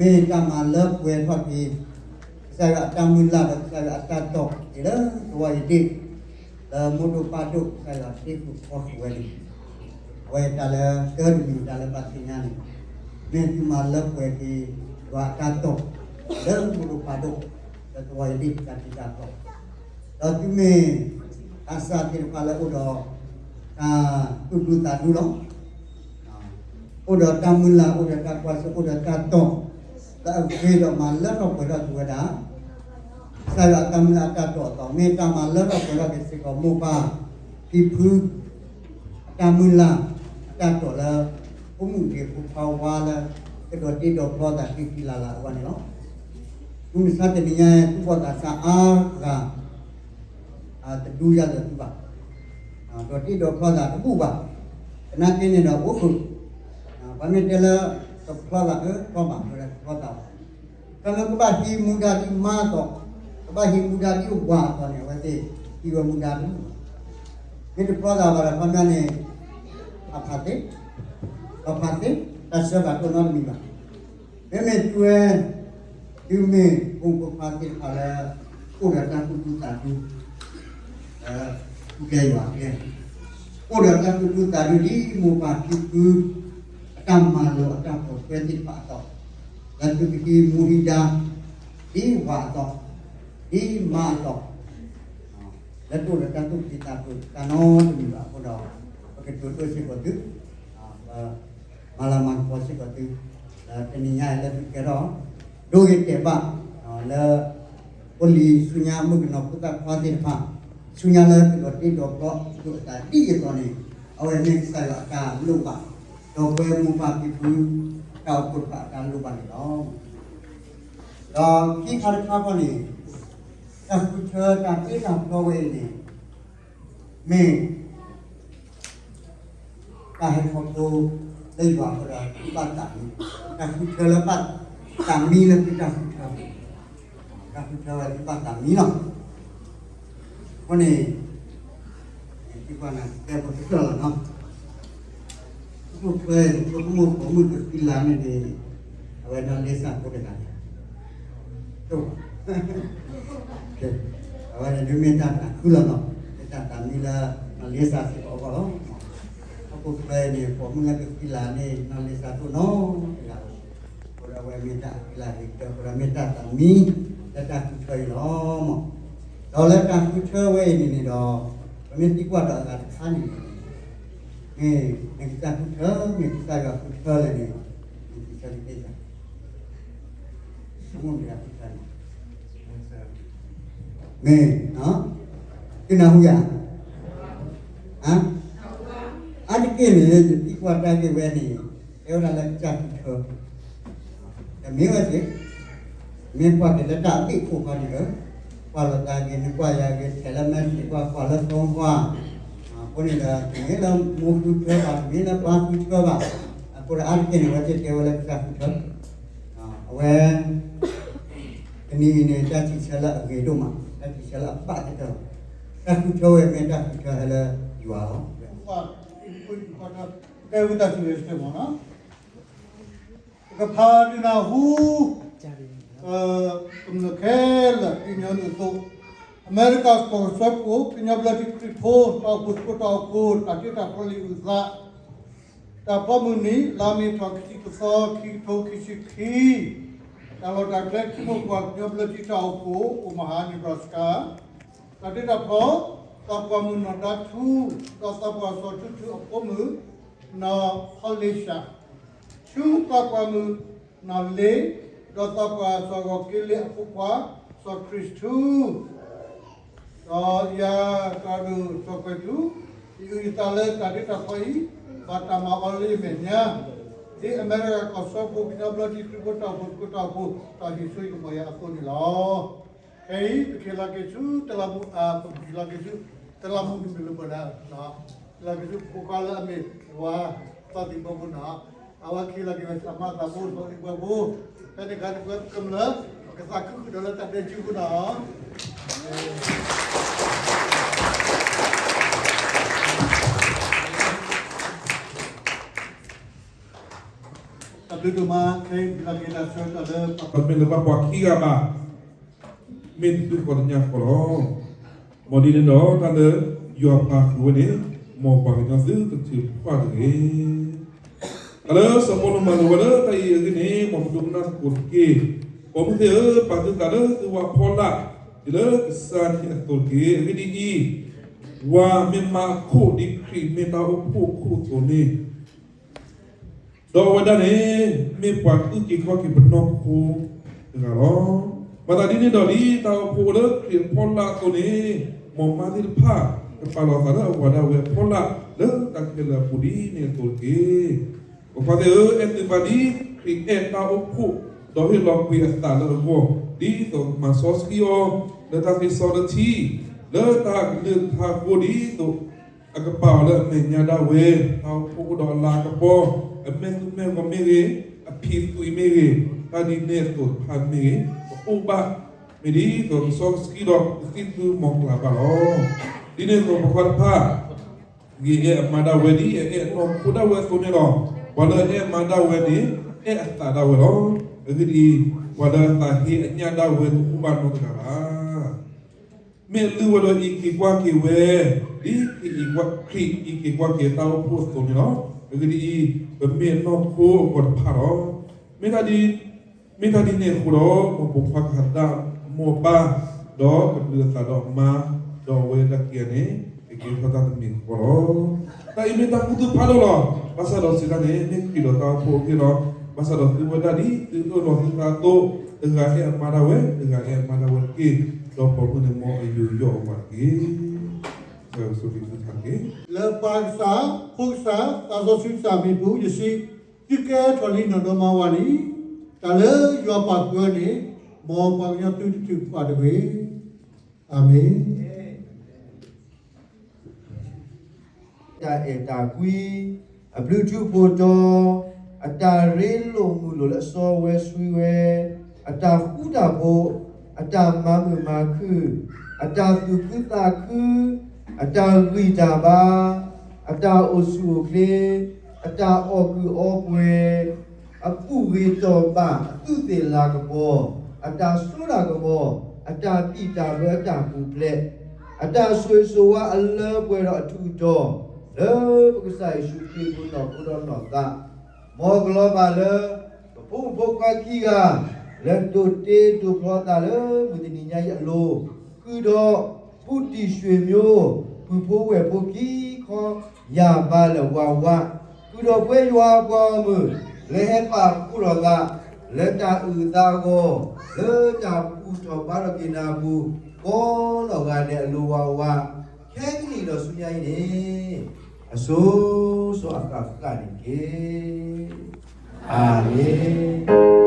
မ့ၢ်တၢ်မၤလၢပှဲၤထီၣ်က့ၤ ကစၢ်ယွၤအတၢ်မုၢ်လၢ်ဒီးကစၢ်ယွၤအတၢ်တိာ်အံၤလၢသဝီအံၤဒ့ၣ်, လၢမိၢ်ဒိၣ်ပၢ်ဒိၣ်ကစၢ်ယွၤတ့ဃုာ်ဖီဃုာ်ဝဲန့ၣ်, အဝဲတၢ်လၢကၢတမံၤတၢ်လၢဘၣ်သ့ၣ်ညါန့ၣ်, မ့ၢ်သုမၤလၢပှဲၤက့ၤ ယွၤအတၢ်တိာ် လၢမိၢ်ဒိၣ်ပၢ်ဒိၣ် လၢသဝီအံၤဒ့ၣ်တၢ်တံၢ်တၢ်တီ, ဒီးသုမ့ၢ် သးစၢ်သ့ၣ်တဖၣ်လၢအိၣ်ဒီး တၢ်သူၣ်ဒူသးဒူလီၤ. အိၣ်ဒီးတၢ်မုၢ်လၢ် အိၣ်ဒီးတၢ်ကွၢ်စိ အိၣ်ဒီးတၢ်တီၢ် လၢအဂ့ၤဒီးမၤလၢထီၣ်ပှဲၤထီၣ်က့ၤဝဲဒၣ် ကစၢ်ယွၤအတၢ်မုၢ်လၢ်အတၢ်တီၢ်အသိး မ့ၢ်တၢ်မၤလၢထီၣ်ပှဲၤထီၣ်က့ၤစ့ၢ်ကီးမိၢ်ပၢ်ဖံဖု အတၢ်မုၢ်လၢ် အတၢ်တီၢ်လၢ ဖိမုၣ်ဒ့ဖိခွါဝါလၢ ကဒိးတ့ဒိးဖျီသးဃံဃံလၤလၤအဂီၢ်န့ၣ်လီၤ. မုၢ်မဆါတနံၤညါ သူၣ်ဘီၣ်သးစၢ်အါဂၤ တဒူယၤလၢၤသုဘၣ်, ဒိးတ့ဒိးဖျီသးတဘူၣ်ဘၣ်, သနာ်က့န့ၣ်ဒီးအိၣ်ဃုာ်, ပှၤမ့ၢ်တဲလၢ တဖျီသးအၢဖျီဘၣ် တဖျီသးဘၣ်, တၢ်လၢကဘၣ်ဟံးမူဒါဒ်မါအသိး, ကဘၣ်ဟံးမူဒါဒ်ဝၤအသိးန့ၣ် အဝဲသ့ၣ်ဟံးဝဲမူဒါတဘူၣ်ဘၣ်, မ့ၢ်တဖျီသးဘၣ်ဒီးခီပညီန့ၣ် အဖးသ့, အဖးသ့, တၢ်ဆၢဘၣ်တိၢ်နီတမံၤဘၣ်. မ့မ့ၢ်သုဝဲ သုမ့ၢ်ဖိမုၣ်ဖိခွါသ့ၣ်တဖၣ်လၢ အိၣ်ဒီးတၢ်သူၣ်ဒူသးဒူ လၢ ဖုကျဲယွၤကျဲ, အိၣ်ဒီးတၢ်သူၣ်ဒူသးဒူဒ်မိၢ်ပၢ်ဖံဖု အတၢ်မၤလိာ်အတၢ်ပိာ်ထွဲသ့ၣ်တဖၣ်အသိး, လၢသုကဟံးမူဟံးဒါ ဒ်ဝၤအသိး, ဒ်မါအသိး, လၢတအိၣ်ဒီးတၢ်သူၣ်ဖှံသးခုတၢ်နီတမံၤဘၣ်အဃိဒီး ပကတိၤဒိၣ်စ့ၢ်ကီးသု ပ မၤလၤမၤကပီၤစ့ၢ်ကီးသု လၢတနံၤညါအံၤလၢသုကဲထီၣ် ဒိဂ့ၤတဲာ်ဘၣ် လၢ ဖိလံၤဆူညါမုၣ်ကနီၤဖိသၣ်ခွါသ့ၣ်တဖၣ် ဆူညါလၢကဒိးတ့ဒိးဖျီဒိးအသးဒ်အံၤအသိးန့ၣ် အဝဲမ့ၢ်ကစၢ်ယွၤအတၢ်လိၣ်ဘၣ် ဒီပုၢ်ဝဲၢ်မိၢ်ပၢ်ဖံဖု တၢ်အိၣ်ဖှိၣ်တဖၣ်အတၢ်လိၣ်ဘၣ်န့ၣ်လီၤ. ဒီးခံခါတခါဃီန့ၣ် တၢ်ဃုထၢတၢ်တ့တၢ်ဖျီဝဲအံၤန့ၣ် မ့ၢ် တၢ်ဟဲခီဖျိလၢယွၤအဃိဒီး သုဘၣ်သးမံ, တၢ်ဃုထၢလၢဘၣ်သးမံလၢသုတၢ်ဃုထၢ, တၢ်ဃုထၢဝဲသုဘၣ်သးမံလီၤ. အဃိန့ၣ် သုကွၢ်နၤ တဲဖိတဖျၢၣ်လီၤနီၤ, ဖိခွဲးန့ၣ် ဖိကမိၣ်ပိာ်မုၣ်တသံလၢ်န့ၣ်န့ၣ် အဝဲနီၢ်လ့စၢ်ဖိတဂၤန့ၣ် တိၢ်ဘၣ် အဝဲန့ၣ်ဒုးမ့ၢ်တၢ်သးခုလီၤနီၤ, မ့ၢ်တၢ်သးမံလၢ နီၢ်လ့စၢ်စ့ၢ်ကီးအဂီၢ်လီၤ. ဟီၣ်ခိၣ်ချၢအံၤန့ၣ် ပိာ်မုၣ်လၢကသံလၢ်န့ၣ် နီၢ်လ့စၢ်တိၢ်နီတဂၤလီၤ. အဃိဒီးအဝဲမ့ၢ်တၢ်အုၣ်က့ၤလၢ်ဂ့ၤကတၢၢ် အဃိဒီးမ့ၢ်တၢ်သးမံလၢတၢ်ဃုထၢအံၤလီၤမး. ဒီးလၢတၢ်ဃုထၢဝဲအံၤန့ၣ်န့ၣ်ဒီး ပမ့ၢ်သံကွၢ်ဒီးအဂၤတခါန့ၣ် မ့ၢ်နကစၢ်ဃုထၢ မ့ၢ်ကစၢ်ယွၤဃုထၢလဲၣ်န့ၣ် နကစၢ်ကသ့ၣ်ညါ မ့ၢ် ကနၢ်ဟူယၤ အါတက့ၢ်န့ၣ် ယသံကွၢ်တၢ်ဂ့ၢ်ဝဲန့ၣ် တဲဝဲဒၣ်လၢကစၢ်ဃုထၢ တမ့ၢ်ဝဲသ့ၣ်, မ့ၢ်ကွၢ်က့ၤလၢတၢ်အဘ့ၣ်ခိၣ်ခီန့ၣ်ဧၢ, ကွၢ်လိာ်သးဂ့ၤ နကွၢ်ယၤဂ့ၤ ထဲးလၢ message ကွၢ် ကွၢ်လၢ phone ကွၢ်, အဃိန့ၣ်ဒီး တမ့ၢ်လၢမိၢ်ဃုထၢဘၣ် တမ့ၢ်လၢပၢ်ဃုထၢဘၣ်, အဃိဒီးအါတက့ၢ်န့ၣ် အဝဲသ့ၣ်တဲဝဲလၢကစၢ်ဃုထၢ, အဝဲ တနံၤအံၤန့ၣ် တၢ်စံးဆၢလၢအဂ့ၤဒိၣ်မး တၢ်စံးဆၢလၢအဘၣ်ကတၢၢ်လီၤ, တၢ်ဃုထၢဝဲမ့ၢ်တၢ်ဃုထၢဟဲလၢယွၤလီၤ. ကဲဝံသးစူၤ မ့ၢ်နီၤ ပကဖးဒုးနၢ်ဟူ ကမျၢၢ်ခဲလၢာ် ဒ်ညီနုၢ်အသိး, အမဲရကၤကီၢ်ကီၢ်စၢဖှိၣ် ကညီဘျၢထံခရံာ်ဖိ တၢ်အိၣ်ဖှိၣ်သကိးတၢ်အိၣ်ဖှိၣ် တၢ်တ့တၢ်ဖျီလံာ်အုၣ်သး, တၢ်ဖျီမုၢ်နံၤ လါမ့ၤထီၣ်ခံဆံတသီ ခံကထိခံဆံခံ, တၢ်လီၢ်တၢ်ကျဲ ထံမိၢ်ပှၢ် ကညီဘျၢထံတၢ်အိၣ်ဖှိၣ် Omaha Nebraska, တၢ်တ့တၢ်ဖျီ သးပှၢ်မုၣ်နီၢ်ဒါထူ ဒီးသးပှၢ်စီၤထူထူအဖိမုၣ် နီၢ်ဖီလ့ၡၢ်, ဆူသးပှၢ်မုၣ်နီၢ်လ့ ဒီးသးပှၢ်စီၤဂီၤက့လ့အဖိခွါ စီၤခရံာ်ထူ ဒီးယၤကဒီးစီၤကွဲးထူ, ယအုၣ်ယသးလၢတၢ်တ့တၢ်ဖျီအံၤ ဘၣ်တၢ်မၤအီၤလၢယမဲာ်ညါ, ဒ်အမဲရကၤကီၢ်စၢဖှိၣ် ကညီဘျၢထံခရံာ်ဖိတၢ်အိၣ်ဖှိၣ်သကိးတၢ်အိၣ်ဖှိၣ် တၢ်ဟ့ၣ်ဆိယကမီၤယၤအသိးန့ၣ်လီၤ. ခဲအံၤ ပကဟ့ၣ်လီၤက့ၤဆူတလးမူး အ ပကဟ့ၣ်လီၤက့ၤဆူ တလးမူးတမံၤလၢပှဲၤဒၣ်, ဟ့ၣ်လီၤက့ၤဆူဖိခွါလၢအမ့ၢ်ဝၤ သီသံၣ်ဘီဖိနီၤ, အဝဲကဟ့ၣ်လီၤက့ၤဝဲဆူအမါသးဖိ စီၤအ့ၣ်ဘှဲဖိ, ဖဲန့ၣ်အခါန့ၣ် ပကမျၢၢ် ပကသးခုဃုာ်ဒီးလၢတၢ်ဒဲကၠူပူၤနီၤ. တၢ် သုကမၤခဲအံၤ လၢက့ၤတၢ်ဆၢကတီၢ်လၢ ပမ့ၢ်လၢပှၤခံဂၤဘၣ်, မ့ၢ်တသုဃီတညါဃီလီၤ. မ်ဒ်န့ၣ်ဒီးတၢ်လၢယွၤပာ်ဃုာ်ဝဲန့ၣ်, မ်ပှၤကညီသုတထုးဖးတဂ့ၤ. တၢ်လၢစီၤပီလူးမၤလိာ်ဝဲလၢတၢ်အံၤအဂ့ၢ်န့ၣ်, မ်ပဒိကနၣ်သကိးတက့ၢ်. ပိာ်မုၣ်သ့ၣ်ဧၢ, ပာ်သုသးလၢသုဝၣ်ဖီလာ်, ဒ်လၢကစၢ်န့ၣ်အသိးတက့ၢ်. အဂ့ၢ်ဒ်အံၤ, ဝၤမ့ၢ်မၤအခိၣ်ဒ်ခရံာ်မ့ၢ်တၢ်အိၣ်ဖှိၣ်အခိၣ်အသိးန့ၣ်, ဒီးအဝဲဒၣ်န့ၣ် မ့ၢ်ပှၤအုၣ်က့ၤခီၣ်က့ၤပနီၢ်ခိတဂၤလီၤ. မၤသးဒ်န့ၣ်ဒီး ဒ်တၢ်အိၣ်ဖှိၣ်အိၣ်လၢခရံာ်အဖီလာ်အသိးန့ၣ်, မ်မါသ့ၣ်တဖၣ် ကပာ်လီၤသးလၢအဝၤဒၣ်ဝဲအဖီလာ် လၢတၢ်ခဲလၢာ်အပူၤဒ်န့ၣ်အသိးတက့ၢ်. ပိာ်ခွါသ့ၣ်ဧၢ, အဲၣ်သုဘၣ်ဒ်ခရံာ်အဲၣ်တၢ်အိၣ်ဖှိၣ်, ဒီးဟ့ၣ်လီၤကွံာ်အသးလၢအဂီၢ်, ဒ်သိးကမၤစီဆှံအီၤ လၢတၢ်သ့စီတထံ, လၢတၢ်ကလုၢ်ကထါအဃိ, ဒ်သိး အကပာ်အီၤလၢအမဲာ်ညါဒၣ်ဝဲ, တၢ်အိၣ်ဖှိၣ်အိၣ်ဒီးအလၤကပီၤ, အမဲာ်သူမဲာ်ဂီၤမ့ၢ်ဂ့ၤ, အဖံးသူအံၤမ့ၢ်ဂ့ၤ, တၢ်ဒ်န့ၣ်အသိးတဖၣ်မ့ၢ်ဂ့ၤ, ကအိၣ်ဘၣ်, မ့ၢ်ဒ်သိးကစီကဆှံဒီးကသံၣ်သူမီၤကျၢ်ဘၣ်လီၤ. ဒ်န့ၣ်အသိး ပိာ်ခွါတဖၣ် ဂ့ၤအဲၣ်အမါဒၣ်ဝဲဒ်အအဲၣ်အနီၢ်ခိဒၣ်ဝဲအသိးန့ၣ်လီၤ. ပှၤလၢအအဲၣ်အမါဒၣ်ဝဲန့ၣ် အဲၣ်အသးဒၣ်ဝဲလီၤ. အဂ့ၢ်ဒ်အံၤ, ပှၤလၢအသးဟ့အညၣ်ဒၣ်ဝဲတအိၣ်ဘၣ်နီတဂၤဘၣ်. မ့ၢ်အလုၢ်ဝဲဒီးအံးက့ၤကွၢ်က့ၤဝဲ, ဒ်ခရံာ်အံးက့ၤကွၢ်က့ၤတၢ်အိၣ်ဖှိၣ်အသိးန့ၣ်လီၤ. အဂ့ၢ်ဒ်အံၤ, ပမ့ၢ်အနီၢ်ခိအဂီၤတဖၣ်လီၤ. မ့ၢ်တၢ်ဒ် မ့ၢ်တၢ်ဒ်န့ၣ်အဃိဒီး, မ်ပိာ်ခွါကဟးဒၣ်အမိၢ်အပၢ်, ဒီးကဒုးအသးဒီးအမါ, ဒီးအဝဲဒၣ်ခံဂၤန့ၣ် ကကဲထီၣ်တၢ်တမံၤဃီလီၤ. တၢ်အံၤမ့ၢ်တၢ်ကူၣ်သ့ၣ်ဖးဒိၣ်လီၤ. ဘၣ်ဆၣ်ဒီးစံးတၢ်န့ၣ် မ့ၢ်ခရံာ်ဒီးတၢ်အိၣ်ဖှိၣ်အဂ့ၢ်လီၤ. ဘၣ်ဆၣ်ဒီးသုဝဲဒၣ်ဒ်သုအၢၣ်လီၤသုသးအသိး, တဂၤအဲၣ်အမါဒၣ်ဝဲ, တဂၤအဲၣ်အမါဒၣ်ဝဲတက့ၢ်. ဒီးပိာ်မုၣ်န့ၣ်မ်အယိာ်ယီၣ်အဝၤတက့ၢ်. ကစၢ်ယွၤကဆိၣ်ဂ့ၤသုတဖၣ်တက့ၢ်. လၢပၢ်ကစၢ်, ဖိကစၢ်, သးစီဆှံကစၢ်အမံၤအပူၤ, ယစံး, သုကဲထီၣ်လံနီၢ်ဒီမါဝၤလံ. တၢ်လၢယွၤပာ်ဃုာ်အီၤန့ၣ်, မ်ပှၤကညီသုတထုးဖးတဂ့ၤ. အၤမ့ၣ်. တၢ်အဲၣ်တၢ်ကွံ, အဘျုးထူးဖှိၣ်တီၤ, အတၢ်ရ့လိာ်မုာ်လိာ်လၢအစီဝဲဆှံဝဲ, အတၢ်ဃူတၢ်ဖိး, အတၢ်မၤမုာ်မၤခုၣ်, အတၢ်သူၣ်ခုသးခု, အတၢ်ဂံၢ်တၢ်ဘါ, အတၢ်အိၣ်ဆူၣ်အိၣ်ချ့, အတၢ်အီၣ်ကုးအီပှဲၤ, အဘူၣ်ဂ့ၤတီၢ်ဘၣ်, အသူးသ့ၣ်လၤကပီၤ, အတၢ်စိတၢ်ကမီၤ, အတၢ်ဘံၣ်တၢ်ဘၢအတၢ်ပူၤဖျဲး, အတၢ်ဆိၣ်ဂ့ၤဆိၣ်ဝါအလၢပှဲၤဒီးအထူးအတီၤ, လၢပကစၢ်ယ့ၣ်ၡူးခရံာ်အပူၤနီၢ်ခိဒီးနီၢ်သး, မ်ကလီၤဘၣ်လၢ ပဖိမုၣ်ဖိခွါခံဂၤ လၢဒိးတ့ဒိးဖျီသးလၢမုၢ်တနံၤညါအံၤအလိၤ, ဃုာ်ဒီး ဖူတံၢ်ရွှ့ၣ်မိ ဖုဖိဝဲၢ်ဖိခံခီ ယၢ်ဘါလၢာ်ဝးဝး, ဃုာ်ဒီးပဝဲယွၤအပှၤဂီၢ်မုၢ် လၢဟဲပာ်ဖှိၣ်ထီၣ်သး လၢတၢ်အုၣ်အသးအဂီၢ်, လၢတၢ်ဘူၣ်ထီၣ်ဘါထီၣ်က့ၤနၤအပူၤ ကိးနီၢ်ဂၤဒဲးအလိၤဝးဝး, ခဲကနံၣ်ဒီးဆူညါအံၤန့ၣ် အစိၤစိၤအဃၣ်ဃၣ်န့ၣ်တက့ၢ်. အၤမ့ၣ်.